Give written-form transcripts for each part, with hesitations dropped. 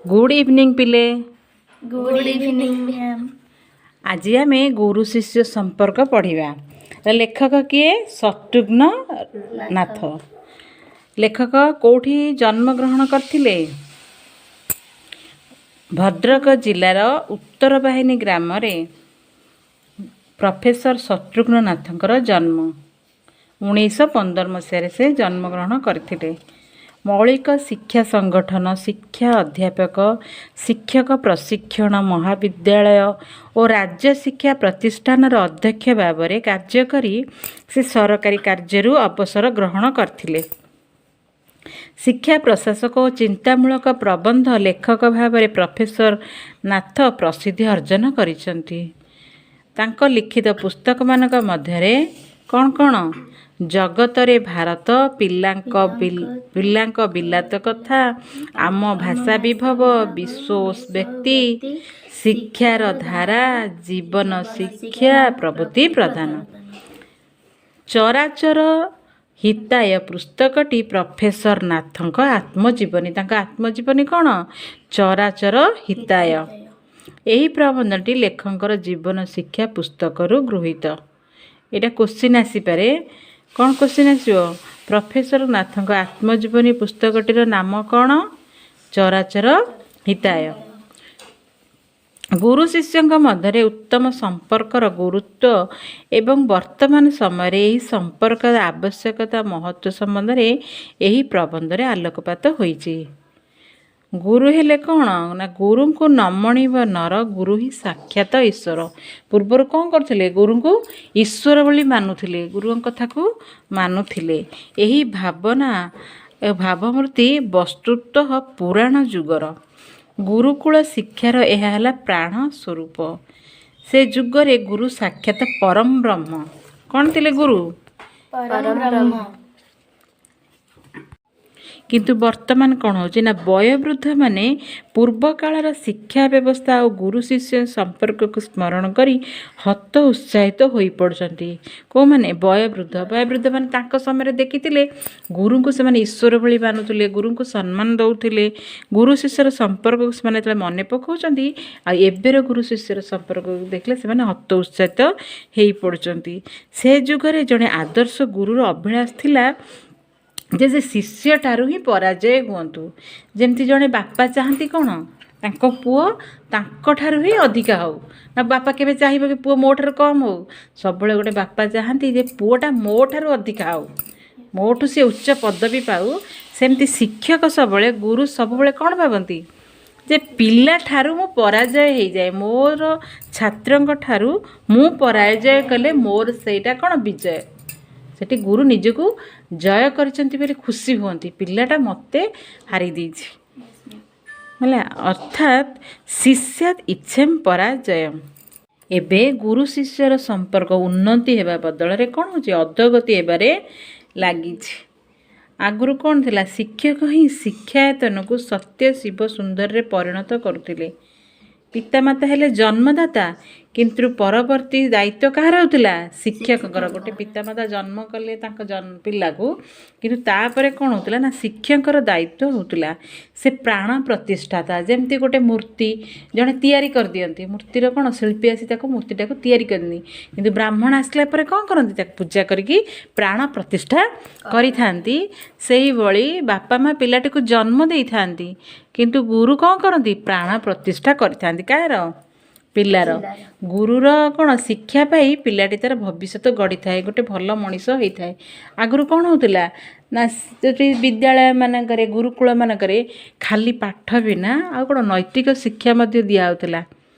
Good evening ପିଲେ। Good evening, ma'am. ଆଜି ଆମେ ଗୁରୁ ଶିଷ୍ୟ ସମ୍ପର୍କ ପଢ଼ିବା। ଲେଖକ କିଏ? ଶତ୍ରୁଘ୍ନ ନାଥ। ଲେଖକ କେଉଁଠି ଜନ୍ମଗ୍ରହଣ କରିଥିଲେ? ଭଦ୍ରକ ଜିଲ୍ଲାର ଉତ୍ତରବାହିନୀ ଗ୍ରାମରେ ପ୍ରଫେସର ଶତ୍ରୁଘ୍ନ ନାଥଙ୍କର ଜନ୍ମ। 1915 ମସିହାରେ ସେ ଜନ୍ମଗ୍ରହଣ କରିଥିଲେ। ମୌଳିକ ଶିକ୍ଷା ସଂଗଠନ, ଶିକ୍ଷା ଅଧ୍ୟାପକ, ଶିକ୍ଷକ ପ୍ରଶିକ୍ଷଣ ମହାବିଦ୍ୟାଳୟ ଓ ରାଜ୍ୟ ଶିକ୍ଷା ପ୍ରତିଷ୍ଠାନର ଅଧ୍ୟକ୍ଷ ଭାବରେ କାର୍ଯ୍ୟ କରି ସେ ସରକାରୀ କାର୍ଯ୍ୟରୁ ଅବସର ଗ୍ରହଣ କରିଥିଲେ। ଶିକ୍ଷା ପ୍ରଶାସକ ଓ ଚିନ୍ତାମୂଳକ ପ୍ରବନ୍ଧ ଲେଖକ ଭାବରେ ପ୍ରଫେସର ନାଥ ପ୍ରସିଦ୍ଧି ଅର୍ଜନ କରିଛନ୍ତି। ତାଙ୍କ ଲିଖିତ ପୁସ୍ତକମାନଙ୍କ ମଧ୍ୟରେ କ'ଣ କ'ଣ? ଜଗତରେ ଭାରତ, ପିଲାଙ୍କ ବିଲାତ କଥା, ଆମ ଭାଷା ବିଭବ, ବିଶ୍ୱ ବ୍ୟକ୍ତି, ଶିକ୍ଷାର ଧାରା, ଜୀବନ ଶିକ୍ଷା ପ୍ରଭୃତି ପ୍ରଧାନ। ଚରାଚର ହିତାୟ ପୁସ୍ତକଟି ପ୍ରଫେସର ନାଥଙ୍କ ଆତ୍ମଜୀବନୀ। ତାଙ୍କ ଆତ୍ମଜୀବନୀ କ'ଣ? ଚରାଚର ହିତାୟ। ଏହି ପ୍ରବନ୍ଧଟି ଲେଖକଙ୍କର ଜୀବନ ଶିକ୍ଷା ପୁସ୍ତକରୁ ଗୃହୀତ। ଏଇଟା କୋଶ୍ଚିନ୍ ଆସିପାରେ। କ'ଣ କୋଶ୍ଚିନ୍ ଆସିବ? ପ୍ରଫେସର ନାଥଙ୍କ ଆତ୍ମଜୀବନୀ ପୁସ୍ତକଟିର ନାମ କ'ଣ? ଚରାଚର ହିତାୟ। ଗୁରୁ ଶିଷ୍ୟଙ୍କ ମଧ୍ୟରେ ଉତ୍ତମ ସମ୍ପର୍କର ଗୁରୁତ୍ୱ ଏବଂ ବର୍ତ୍ତମାନ ସମୟରେ ଏହି ସମ୍ପର୍କର ଆବଶ୍ୟକତା ମହତ୍ତ୍ୱ ସମ୍ବନ୍ଧରେ ଏହି ପ୍ରବନ୍ଧରେ ଆଲୋକପାତ ହୋଇଛି। ଗୁରୁ ହେଲେ କ'ଣ ନା, ଗୁରୁଙ୍କୁ ନମଣିବ ନର, ଗୁରୁ ହିଁ ସାକ୍ଷାତ ଈଶ୍ୱର। ପୂର୍ବରୁ କ'ଣ କରୁଥିଲେ? ଗୁରୁଙ୍କୁ ଈଶ୍ୱର ବୋଲି ମାନୁଥିଲେ, ଗୁରୁଙ୍କ କଥାକୁ ମାନୁଥିଲେ। ଏହି ଭାବନା ଏ ଭାବମୂର୍ତ୍ତି ବସ୍ତୁତଃ ପୁରାଣ ଯୁଗର। ଗୁରୁକୁଳ ଶିକ୍ଷାର ଏହା ହେଲା ପ୍ରାଣ ସ୍ୱରୂପ। ସେ ଯୁଗରେ ଗୁରୁ ସାକ୍ଷାତ ପରମ ବ୍ରହ୍ମ। କ'ଣ ଥିଲେ ଗୁରୁ? ପରମ ବ୍ରହ୍ମ। କିନ୍ତୁ ବର୍ତ୍ତମାନ କ'ଣ ହେଉଛି ନା, ବୟୋବୃଦ୍ଧମାନେ ପୂର୍ବକାଳର ଶିକ୍ଷା ବ୍ୟବସ୍ଥା ଆଉ ଗୁରୁ ଶିଷ୍ୟ ସମ୍ପର୍କକୁ ସ୍ମରଣ କରି ହତ ଉତ୍ସାହିତ ହୋଇପଡ଼ୁଛନ୍ତି। କେଉଁମାନେ? ବୟୋବୃଦ୍ଧ। ବୟୋବୃଦ୍ଧମାନେ ତାଙ୍କ ସମୟରେ ଦେଖିଥିଲେ, ଗୁରୁଙ୍କୁ ସେମାନେ ଈଶ୍ୱର ଭଳି ମାନୁଥିଲେ, ଗୁରୁଙ୍କୁ ସମ୍ମାନ ଦେଉଥିଲେ। ଗୁରୁ ଶିଷ୍ୟର ସମ୍ପର୍କକୁ ସେମାନେ ଯେତେବେଳେ ମନେ ପକାଉଛନ୍ତି ଆଉ ଏବେର ଗୁରୁ ଶିଷ୍ୟର ସମ୍ପର୍କକୁ ଦେଖିଲେ ସେମାନେ ହତ ଉତ୍ସାହିତ ହେଇପଡ଼ୁଛନ୍ତି। ସେ ଯୁଗରେ ଜଣେ ଆଦର୍ଶ ଗୁରୁର ଅଭିଳାଷ ଥିଲା ଯେ ସେ ଶିଷ୍ୟଠାରୁ ହିଁ ପରାଜୟ ହୁଅନ୍ତୁ। ଯେମିତି ଜଣେ ବାପା ଚାହାନ୍ତି କ'ଣ, ତାଙ୍କ ପୁଅ ତାଙ୍କଠାରୁ ହିଁ ଅଧିକା ହଉ ନା, ବାପା କେବେ ଚାହିଁବ କି ପୁଅ ମୋ ଠାରୁ କମ୍ ହଉ? ସବୁବେଳେ ଗୋଟେ ବାପା ଚାହାନ୍ତି ଯେ ପୁଅଟା ମୋ ଠାରୁ ଅଧିକା ହଉ, ମୋଠୁ ସେ ଉଚ୍ଚ ପଦବୀ ପାଉ। ସେମିତି ଶିକ୍ଷକ ସବୁବେଳେ, ଗୁରୁ ସବୁବେଳେ କ'ଣ ଭାବନ୍ତି ଯେ ପିଲାଠାରୁ ମୁଁ ପରାଜୟ ହେଇଯାଏ, ମୋର ଛାତ୍ରଙ୍କ ଠାରୁ ମୁଁ ପରାଜୟ କଲେ ମୋର ସେଇଟା କ'ଣ ବିଜୟ। ସେଠି ଗୁରୁ ନିଜକୁ ଜୟ କରିଛନ୍ତି ବୋଲି ଖୁସି ହୁଅନ୍ତି, ପିଲାଟା ମୋତେ ହାରି ଦେଇଛି ହେଲା। ଅର୍ଥାତ୍ ଶିଷ୍ୟାତ୍ ଇଚ୍ଛେମ୍ ପରାଜୟମ୍। ଏବେ ଗୁରୁ ଶିଷ୍ୟର ସମ୍ପର୍କ ଉନ୍ନତି ହେବା ବଦଳରେ କ'ଣ ହେଉଛି? ଅଧୋଗତି ହେବାରେ ଲାଗିଛି। ଆଗରୁ କ'ଣ ଥିଲା? ଶିକ୍ଷକ ହିଁ ଶିକ୍ଷାୟତନକୁ ସତ୍ୟ, ଶିବ, ସୁନ୍ଦରରେ ପରିଣତ କରୁଥିଲେ। ପିତାମାତା ହେଲେ ଜନ୍ମଦାତା, କିନ୍ତୁ ପରବର୍ତ୍ତୀ ଦାୟିତ୍ୱ କାହାର ହେଉଥିଲା? ଶିକ୍ଷକଙ୍କର। ଗୋଟେ ପିତାମାତା ଜନ୍ମ କଲେ ତାଙ୍କ ପିଲାକୁ, କିନ୍ତୁ ତାପରେ କ'ଣ ହେଉଥିଲା ନା, ଶିକ୍ଷକଙ୍କର ଦାୟିତ୍ୱ ହେଉଥିଲା। ସେ ପ୍ରାଣ ପ୍ରତିଷ୍ଠାତା। ଯେମିତି ଗୋଟେ ମୂର୍ତ୍ତି ଜଣେ ତିଆରି କରିଦିଅନ୍ତି, ମୂର୍ତ୍ତିର କ'ଣ, ଶିଳ୍ପୀ ଆସି ତାକୁ ମୂର୍ତ୍ତିଟାକୁ ତିଆରି କରିଦିଅନ୍ତି, କିନ୍ତୁ ବ୍ରାହ୍ମଣ ଆସିଲା ପରେ କ'ଣ କରନ୍ତି? ତାକୁ ପୂଜା କରିକି ପ୍ରାଣ ପ୍ରତିଷ୍ଠା କରିଥାନ୍ତି। ସେଇଭଳି ବାପା ମା ପିଲାଟିକୁ ଜନ୍ମ ଦେଇଥାନ୍ତି, କିନ୍ତୁ ଗୁରୁ କ'ଣ କରନ୍ତି? ପ୍ରାଣ ପ୍ରତିଷ୍ଠା କରିଥାନ୍ତି। କାହାର? ପିଲାର। ଗୁରୁର କ'ଣ ଶିକ୍ଷା ପାଇ ପିଲାଟି ତା'ର ଭବିଷ୍ୟତ ଗଢ଼ିଥାଏ, ଗୋଟେ ଭଲ ମଣିଷ ହେଇଥାଏ। ଆଗରୁ କ'ଣ ହେଉଥିଲା ନା, ସେଠି ବିଦ୍ୟାଳୟ ମାନଙ୍କରେ, ଗୁରୁକୁଳ ମାନଙ୍କରେ ଖାଲି ପାଠ ବିନା ଆଉ କ'ଣ ନୈତିକ ଶିକ୍ଷା ମଧ୍ୟ ଦିଆହେଉଥିଲା।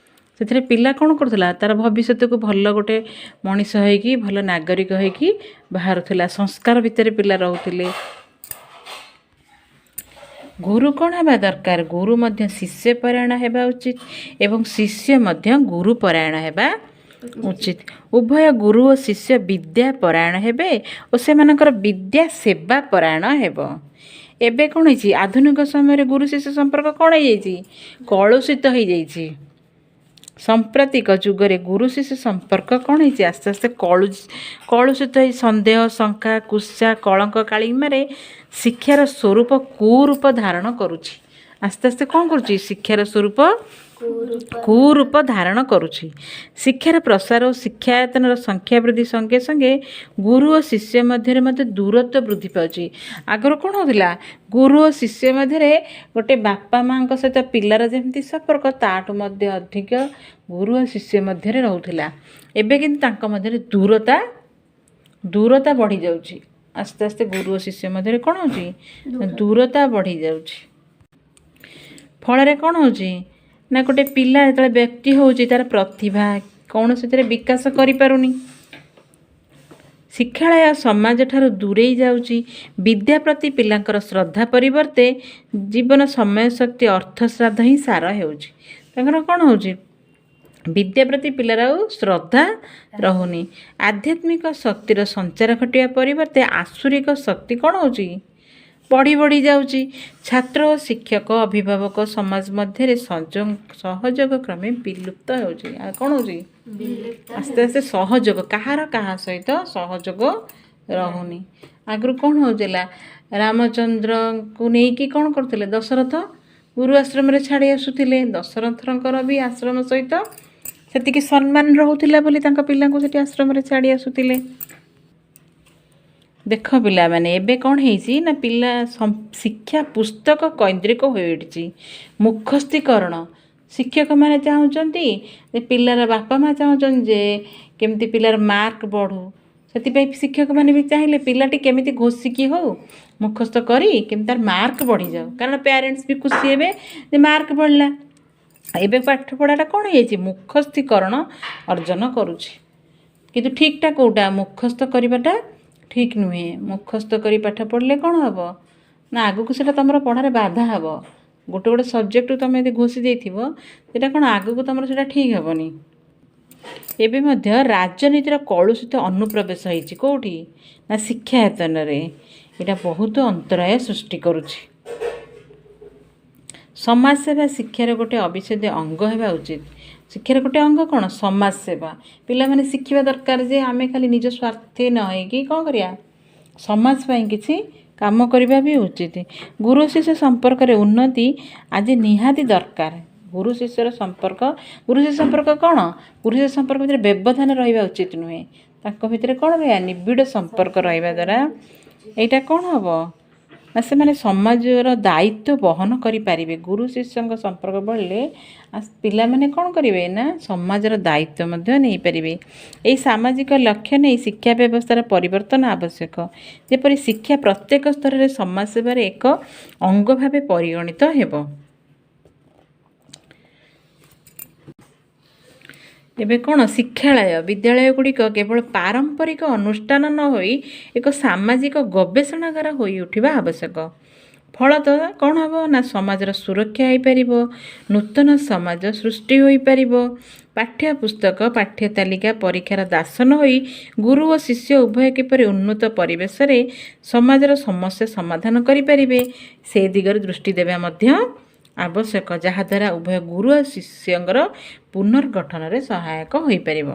ସେଥିରେ ପିଲା କ'ଣ କରୁଥିଲା? ତା'ର ଭବିଷ୍ୟତକୁ ଭଲ ଗୋଟେ ମଣିଷ ହେଇକି, ଭଲ ନାଗରିକ ହେଇକି ବାହାରୁଥିଲା। ସଂସ୍କାର ଭିତରେ ପିଲା ରହୁଥିଲେ। ଗୁରୁ କ'ଣ ହେବା ଦରକାର? ଗୁରୁ ମଧ୍ୟ ଶିଷ୍ୟ ପରାୟଣ ହେବା ଉଚିତ ଏବଂ ଶିଷ୍ୟ ମଧ୍ୟ ଗୁରୁ ପରାୟଣ ହେବା ଉଚିତ। ଉଭୟ ଗୁରୁ ଓ ଶିଷ୍ୟ ବିଦ୍ୟା ପରାୟଣ ହେବେ ଓ ସେମାନଙ୍କର ବିଦ୍ୟା ସେବା ପରାୟଣ ହେବ। ଏବେ କ'ଣ ହେଇଛି? ଆଧୁନିକ ସମୟରେ ଗୁରୁ ଶିଷ୍ୟ ସମ୍ପର୍କ କ'ଣ ହେଇଯାଇଛି? କଳୁଷିତ ହେଇଯାଇଛି। ସାମ୍ପ୍ରତିକ ଯୁଗରେ ଗୁରୁ ଶିଷ୍ୟ ସମ୍ପର୍କ କ'ଣ ହେଇଛି? ଆସ୍ତେ ଆସ୍ତେ କଳୁଷିତ ହେଇ ସନ୍ଦେହ, ଶଙ୍କା, କୁତ୍ସା, କଳଙ୍କ କାଳିମାରେ ଶିକ୍ଷାର ସ୍ୱରୂପ କୁରୂପ ଧାରଣ କରୁଛି। ଆସ୍ତେ ଆସ୍ତେ କ'ଣ କରୁଛି? ଶିକ୍ଷାର ସ୍ୱରୂପ କୁରୂପ ଧାରଣ କରୁଛି। ଶିକ୍ଷାର ପ୍ରସାର ଓ ଶିକ୍ଷାୟତନର ସଂଖ୍ୟା ବୃଦ୍ଧି ସଙ୍ଗେ ସଙ୍ଗେ ଗୁରୁ ଓ ଶିଷ୍ୟ ମଧ୍ୟରେ ମଧ୍ୟ ଦୂରତ୍ୱ ବୃଦ୍ଧି ପାଉଛି। ଆଗରୁ କ'ଣ ହେଉଥିଲା? ଗୁରୁ ଓ ଶିଷ୍ୟ ମଧ୍ୟରେ ଗୋଟେ ବାପା ମାଆଙ୍କ ସହିତ ପିଲାର ଯେମିତି ସମ୍ପର୍କ, ତାଠୁ ମଧ୍ୟ ଅଧିକ ଗୁରୁ ଓ ଶିଷ୍ୟ ମଧ୍ୟରେ ରହୁଥିଲା। ଏବେ କିନ୍ତୁ ତାଙ୍କ ମଧ୍ୟରେ ଦୂରତା ବଢ଼ିଯାଉଛି। ଆସ୍ତେ ଆସ୍ତେ ଗୁରୁ ଓ ଶିଷ୍ୟ ମଧ୍ୟରେ କ'ଣ ହେଉଛି? ଦୂରତା ବଢ଼ିଯାଉଛି। ଫଳରେ କ'ଣ ହେଉଛି ନା, ଗୋଟେ ପିଲା ଯେତେବେଳେ ବ୍ୟକ୍ତି ହେଉଛି, ତାର ପ୍ରତିଭା କୌଣସିଥିରେ ବିକାଶ କରିପାରୁନି। ଶିକ୍ଷାଳୟ ସମାଜଠାରୁ ଦୂରେଇ ଯାଉଛି। ବିଦ୍ୟା ପ୍ରତି ପିଲାଙ୍କର ଶ୍ରଦ୍ଧା ପରିବର୍ତ୍ତେ ଜୀବନ, ସମୟ, ଶକ୍ତି, ଅର୍ଥ ଶ୍ରାଦ୍ଧ ହିଁ ସାର ହେଉଛି। ତାଙ୍କର କ'ଣ ହେଉଛି? ବିଦ୍ୟା ପ୍ରତି ପିଲାର ଆଉ ଶ୍ରଦ୍ଧା ରହୁନି। ଆଧ୍ୟାତ୍ମିକ ଶକ୍ତିର ସଞ୍ଚାର ଘଟିବା ପରିବର୍ତ୍ତେ ଆସୁରିକ ଶକ୍ତି କ'ଣ ହେଉଛି? ବଢ଼ି ବଢ଼ି ଯାଉଛି। ଛାତ୍ର ଓ ଶିକ୍ଷକ, ଅଭିଭାବକ, ସମାଜ ମଧ୍ୟରେ ସହଯୋଗ କ୍ରମେ ବିଲୁପ୍ତ ହେଉଛି। ଆଉ କ'ଣ ହେଉଛି? ଆସ୍ତେ ଆସ୍ତେ ସହଯୋଗ, କାହାର କାହା ସହିତ ସହଯୋଗ ରହୁନି। ଆଗରୁ କ'ଣ ହେଉଥିଲା? ରାମଚନ୍ଦ୍ରଙ୍କୁ ନେଇକି କ'ଣ କରୁଥିଲେ? ଦଶରଥ ଗୁରୁ ଆଶ୍ରମରେ ଛାଡ଼ି ଆସୁଥିଲେ। ଦଶରଥଙ୍କର ବି ଆଶ୍ରମ ସହିତ ସେତିକି ସମ୍ମାନ ରହୁଥିଲା ବୋଲି ତାଙ୍କ ପିଲାଙ୍କୁ ସେଠି ଆଶ୍ରମରେ ଛାଡ଼ି ଆସୁଥିଲେ। ଦେଖ ପିଲାମାନେ, ଏବେ କ'ଣ ହେଇଛି ନା, ପିଲା ଶିକ୍ଷା ପୁସ୍ତକ କୈନ୍ଦ୍ରିକ ହୋଇଉଠିଛି। ମୁଖସ୍ଥୀକରଣ। ଶିକ୍ଷକମାନେ ଚାହୁଁଛନ୍ତି ଯେ, ପିଲାର ବାପା ମା ଚାହୁଁଛନ୍ତି ଯେ କେମିତି ପିଲାର ମାର୍କ ବଢ଼ୁ। ସେଥିପାଇଁ ଶିକ୍ଷକମାନେ ବି ଚାହିଁଲେ ପିଲାଟି କେମିତି ଘୋଷିକି ହଉ, ମୁଖସ୍ଥ କରି କେମିତି ତାର ମାର୍କ ବଢ଼ିଯାଉ, କାରଣ ପ୍ୟାରେଣ୍ଟସ୍ ବି ଖୁସି ହେବେ ଯେ ମାର୍କ ବଢ଼ିଲା। ଏବେ ପାଠପଢ଼ାଟା କ'ଣ ହେଇଯାଇଛି? ମୁଖସ୍ଥୀକରଣ ଅର୍ଜନ କରୁଛି। କିନ୍ତୁ ଠିକ୍ଟା କେଉଁଟା? ମୁଖସ୍ଥ କରିବାଟା ଠିକ୍ ନୁହେଁ। ମୁଖସ୍ଥ କରି ପାଠ ପଢ଼ିଲେ କ'ଣ ହେବ ନା, ଆଗକୁ ସେଇଟା ତୁମର ପଢ଼ାରେ ବାଧା ହେବ। ଗୋଟେ ଗୋଟେ ସବଜେକ୍ଟକୁ ତୁମେ ଯଦି ଘୋଷି ଦେଇଥିବ, ସେଇଟା କ'ଣ ଆଗକୁ ତୁମର ସେଇଟା ଠିକ୍ ହେବନି। ଏବେ ମଧ୍ୟ ରାଜନୀତିର କଳୁଷିତ ଅନୁପ୍ରବେଶ ହେଇଛି। କେଉଁଠି ନା ଶିକ୍ଷାୟତନରେ। ଏଇଟା ବହୁତ ଅନ୍ତରାୟ ସୃଷ୍ଟି କରୁଛି। ସମାଜସେବା ଶିକ୍ଷାର ଗୋଟେ ଅବିଚ୍ଛେଦ୍ୟ ଅଙ୍ଗ ହେବା ଉଚିତ। ଶିକ୍ଷାର ଗୋଟେ ଅଙ୍ଗ କ'ଣ? ସମାଜସେବା। ପିଲାମାନେ ଶିଖିବା ଦରକାର ଯେ ଆମେ ଖାଲି ନିଜ ସ୍ୱାର୍ଥୀ ନ ହେଇକି କ'ଣ କରିବା, ସମାଜ ପାଇଁ କିଛି କାମ କରିବା ବି ଉଚିତ। ଗୁରୁ ଶିଷ୍ୟ ସମ୍ପର୍କରେ ଉନ୍ନତି ଆଜି ନିହାତି ଦରକାର। ଗୁରୁ ଶିଷ୍ୟର ସମ୍ପର୍କ, ଗୁରୁ ଶିଷ୍ୟ ସମ୍ପର୍କ କ'ଣ? ଗୁରୁ ଶିଷ୍ୟ ସମ୍ପର୍କ ଭିତରେ ବ୍ୟବଧାନ ରହିବା ଉଚିତ ନୁହେଁ। ତାଙ୍କ ଭିତରେ କ'ଣ ରହିବା? ନିବିଡ଼ ସମ୍ପର୍କ ରହିବା ଦ୍ୱାରା ଏଇଟା କ'ଣ ହେବ ନା, ସେମାନେ ସମାଜର ଦାୟିତ୍ୱ ବହନ କରିପାରିବେ। ଗୁରୁ ଶିଷ୍ୟଙ୍କ ସମ୍ପର୍କ ବଢ଼ିଲେ ପିଲାମାନେ କ'ଣ କରିବେ ନା, ସମାଜର ଦାୟିତ୍ୱ ମଧ୍ୟ ନେଇପାରିବେ। ଏହି ସାମାଜିକ ଲକ୍ଷ୍ୟ ନେଇ ଶିକ୍ଷା ବ୍ୟବସ୍ଥାର ପରିବର୍ତ୍ତନ ଆବଶ୍ୟକ, ଯେପରି ଶିକ୍ଷା ପ୍ରତ୍ୟେକ ସ୍ତରରେ ସମାଜସେବାରେ ଏକ ଅଙ୍ଗ ଭାବେ ପରିଗଣିତ ହେବ। ଏବେ କ'ଣ? ଶିକ୍ଷାଳୟ, ବିଦ୍ୟାଳୟ ଗୁଡ଼ିକ କେବଳ ପାରମ୍ପରିକ ଅନୁଷ୍ଠାନ ନ ହୋଇ ଏକ ସାମାଜିକ ଗବେଷଣାଗାର ହୋଇ ଉଠିବା ଆବଶ୍ୟକ। ଫଳତଃ କ'ଣ ହେବ ନା, ସମାଜର ସୁରକ୍ଷା ହୋଇପାରିବ, ନୂତନ ସମାଜ ସୃଷ୍ଟି ହୋଇପାରିବ। ପାଠ୍ୟ ପୁସ୍ତକ, ପାଠ୍ୟ ତାଲିକା, ପରୀକ୍ଷାର ଦାସ ନ ହୋଇ ଗୁରୁ ଓ ଶିଷ୍ୟ ଉଭୟ କିପରି ଉନ୍ନତ ପରିବେଶରେ ସମାଜର ସମସ୍ୟା ସମାଧାନ କରିପାରିବେ, ସେ ଦିଗରେ ଦୃଷ୍ଟି ଦେବା ମଧ୍ୟ ଆବଶ୍ୟକ, ଯାହାଦ୍ୱାରା ଉଭୟ ଗୁରୁ ଓ ଶିଷ୍ୟଙ୍କର ପୁନର୍ଗଠନରେ ସହାୟକ ହୋଇପାରିବ।